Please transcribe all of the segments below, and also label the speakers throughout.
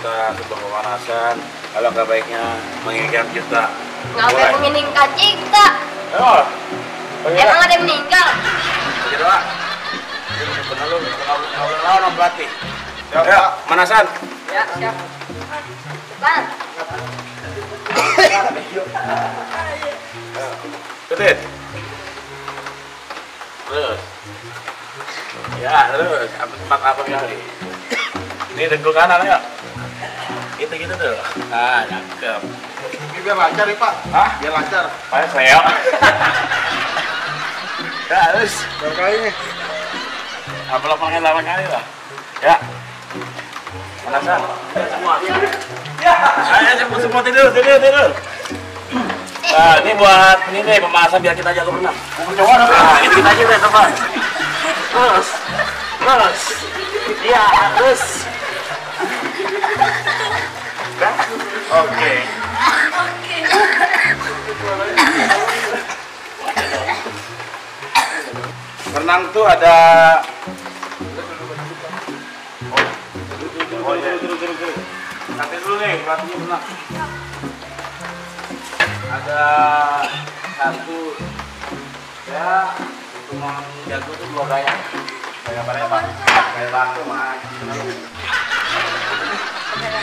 Speaker 1: kita sebuah pemanasan. Kalau nggak baiknya menginginkan kita.
Speaker 2: Ngapain menginginkan kita?
Speaker 1: Oh,
Speaker 2: Emang ada yang meninggal?
Speaker 1: baca doa. Benar lu, kalau lawan pelatih. Ya, manasan.
Speaker 2: Ya, siap. Bang.
Speaker 1: Ketit. Terus. Ya, terus. Apa kali? Ini dengkul kanan ya. Gitu tuh. Ah, cakep.
Speaker 3: Ini biar lancar ya Pak.
Speaker 1: Hah?
Speaker 3: Biar lancar.
Speaker 1: Pakai seo. Ya, terus.
Speaker 3: Berapa kali nih?
Speaker 1: Apa pakai 8 kali lah. Ya. Manasan. Semua. Ya. Ayo semua tidur. Nah, ini buat ini nih pemanasan biar kita jago berenang. Coba dong. Nah, ini kita aja deh, teman. Terus. Iya, terus. Oke. Renang tuh ada. Oh iya. Nanti dulu nih, pelatihnya renang. Ada satu ya untuk menjago tuh 2 gaya. Gaya apa? Gaya batu sama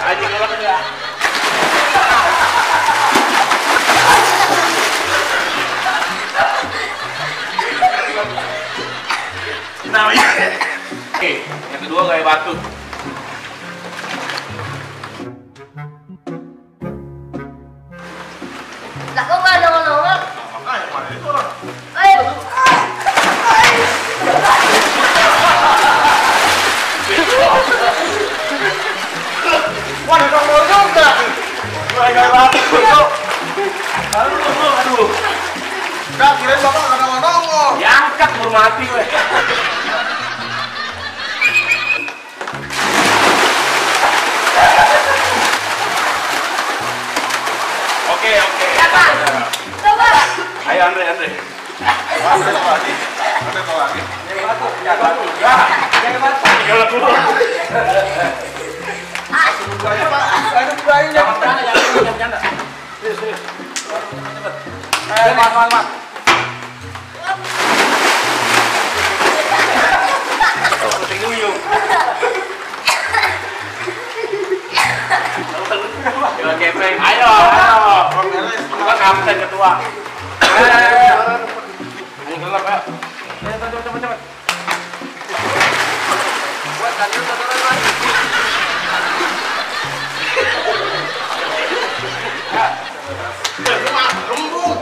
Speaker 1: aja kalau ya. Namanya. Oke, yang kedua gaya batu.
Speaker 2: Lah kok nggak nongol-nongol?
Speaker 3: Makanya mana itu orang?
Speaker 2: Ayo.
Speaker 3: Wah, nongol juga.
Speaker 1: Gaya batu. Aduh.
Speaker 3: Enggak, kirain Bapak nggak nongol-nongol.
Speaker 1: Ya angkat hormati weh. Oke.
Speaker 2: Siapa? Coba.
Speaker 1: Ayo Andre.
Speaker 3: Ada apa lagi?
Speaker 1: Gaya batu. Ya. Gaya batu. Tinggal dulu.
Speaker 3: Bukanya Pak. Ada bukanya.
Speaker 1: Jangan bercanda. Serius. Cepet. Mat. Tinguyung. Jangan gepeng. Ayo. Kita kapten ketua. Ayo gelap ya. Cepet. Buat lanjut lagi.
Speaker 3: Gembung.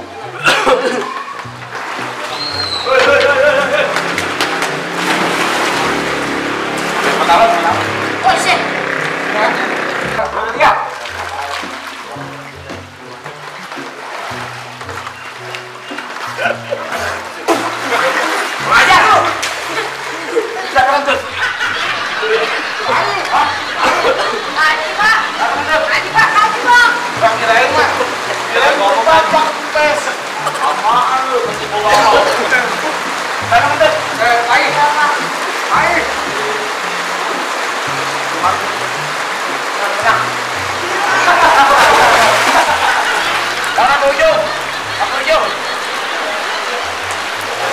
Speaker 1: Pertama.
Speaker 2: Oh, shit.
Speaker 1: Ya. Ajar lu. Bisa lanjut.
Speaker 2: Kasih, Pak. Kasih, Bang.
Speaker 3: Bang kirain Mak. Kirain ngomong Bapak pes.
Speaker 1: Apaan lu? Mesti bola. Ayo lanjut.
Speaker 3: Ayo.
Speaker 1: Kanan ujung.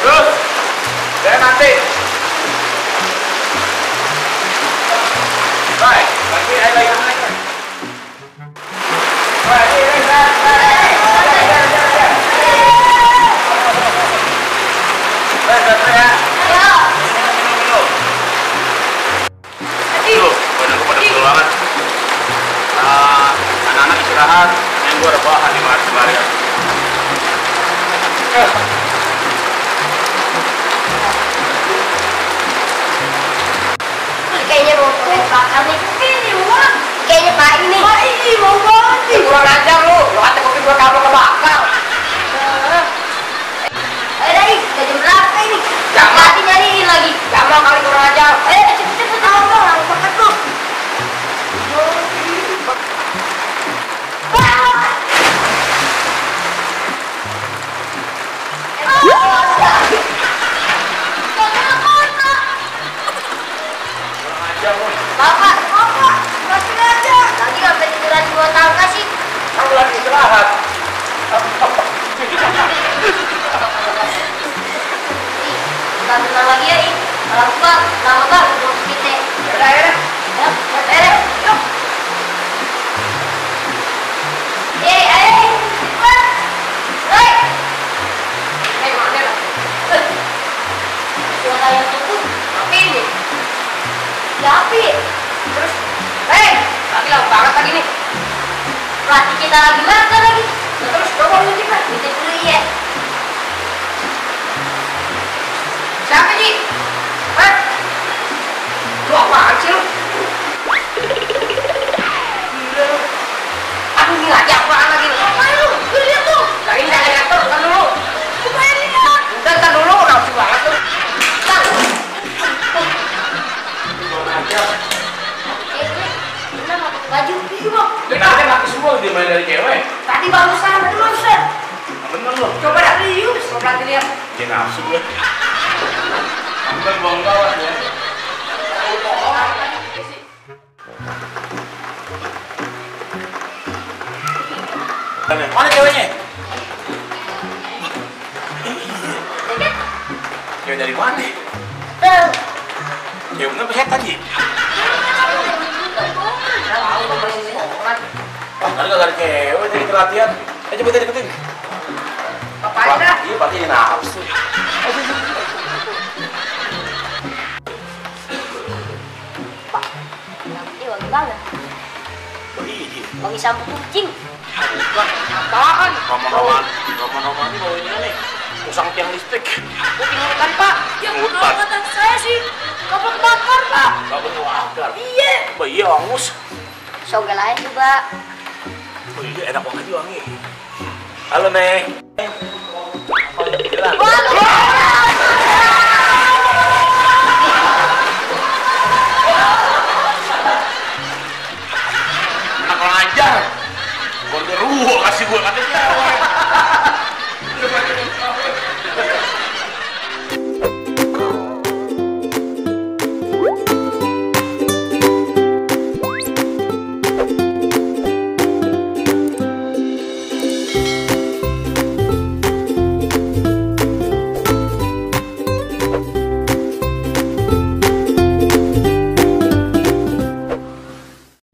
Speaker 1: Terus. Dan nanti. Baik. Lagi. Anak-anak istirahat, yang gue rebahan di Malaysia.
Speaker 2: Kayaknya mau bakar nih. Ini wah. Kayaknya Pak ini. Pak ini mau banget nih.
Speaker 1: Kurang ajar lu, hati kopi gue kabel kebakar.
Speaker 2: Ayo dari, udah jam berapa ini?
Speaker 1: Jam.
Speaker 2: Mati nyariin lagi.
Speaker 1: Gampang kali kurang ajar.
Speaker 2: Ayo cepet tolong aku makan tuh. Bapak, masih aja. sampai tiduran 2 tahun kasih.
Speaker 1: Kamu lagi istirahat.
Speaker 2: Kita tenang lagi ya, orang tua lama banget untuk kita.
Speaker 1: Yaudah,
Speaker 2: Yuk. Suara yang cukup, tapi ini api. Terus, lagi lama banget lagi nih. Pelatih kita lagi makan lagi. Terus coba lu kita dulu ya. Siapa Ji? Lu apaan sih lu? Aduh, ini lagi apaan lagi lu? Apaan lu? Gue liat tuh. Lagi jangan ngatur, ntar dulu. Supaya lihat. Ntar dulu, nafsu banget tuh. Ntar. Kenapa pakai baju? Iya bang.
Speaker 1: Kita kan laki semua dia main dari cewek.
Speaker 2: Tadi barusan ada monster.
Speaker 1: Bener loh.
Speaker 2: Coba dah serius. Coba lihat.
Speaker 1: Dia nafsu gue. Sampai buang gawat ya. Mana ceweknya? Cewek dari mana? Cewek bener setan Ji? Tadi gak ada cewek jadi perhatian. Coba tadi deketin.
Speaker 2: Apaan dah?
Speaker 1: Iya pasti dia nafsu.
Speaker 2: Ini wangi banget. Wangi sampo kucing.
Speaker 1: Bukan.
Speaker 2: Apaan?
Speaker 1: Roman ini bawa ini nih. Usang tiang listrik.
Speaker 2: Kucing hutan pak. Ya
Speaker 1: Hutan.
Speaker 2: kata saya sih. Kapan bakar pak?
Speaker 1: Kapan bakar?
Speaker 2: Iya.
Speaker 1: Oh iya angus.
Speaker 2: Sogal aja coba.
Speaker 1: Oh iya enak banget wangi. Halo Neng. Hilang. Anak kurang ajar. Border kasih gue katanya cewek.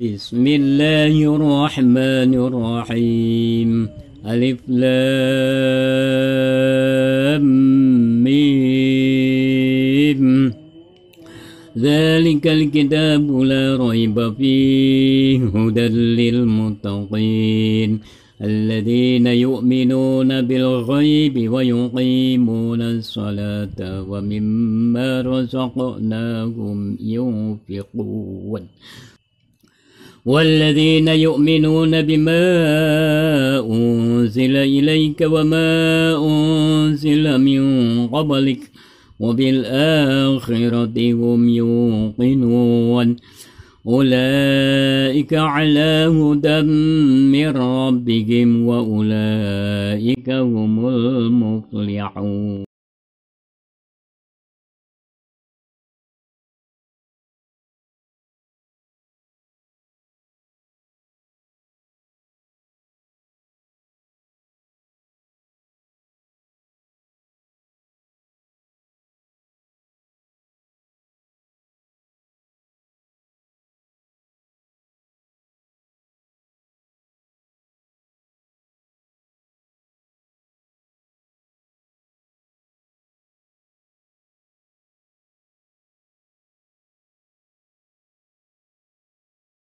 Speaker 4: بسم الله الرحمن الرحيم ألف لام ميم ذلك الكتاب لا ريب فيه هدى للمتقين الذين يؤمنون بالغيب ويقيمون الصلاة ومما رزقناهم ينفقون والذين يؤمنون بما أنزل إليك وما أنزل من قبلك وبالآخرة هم يوقنون أولئك على هدى من ربهم وأولئك هم المفلحون.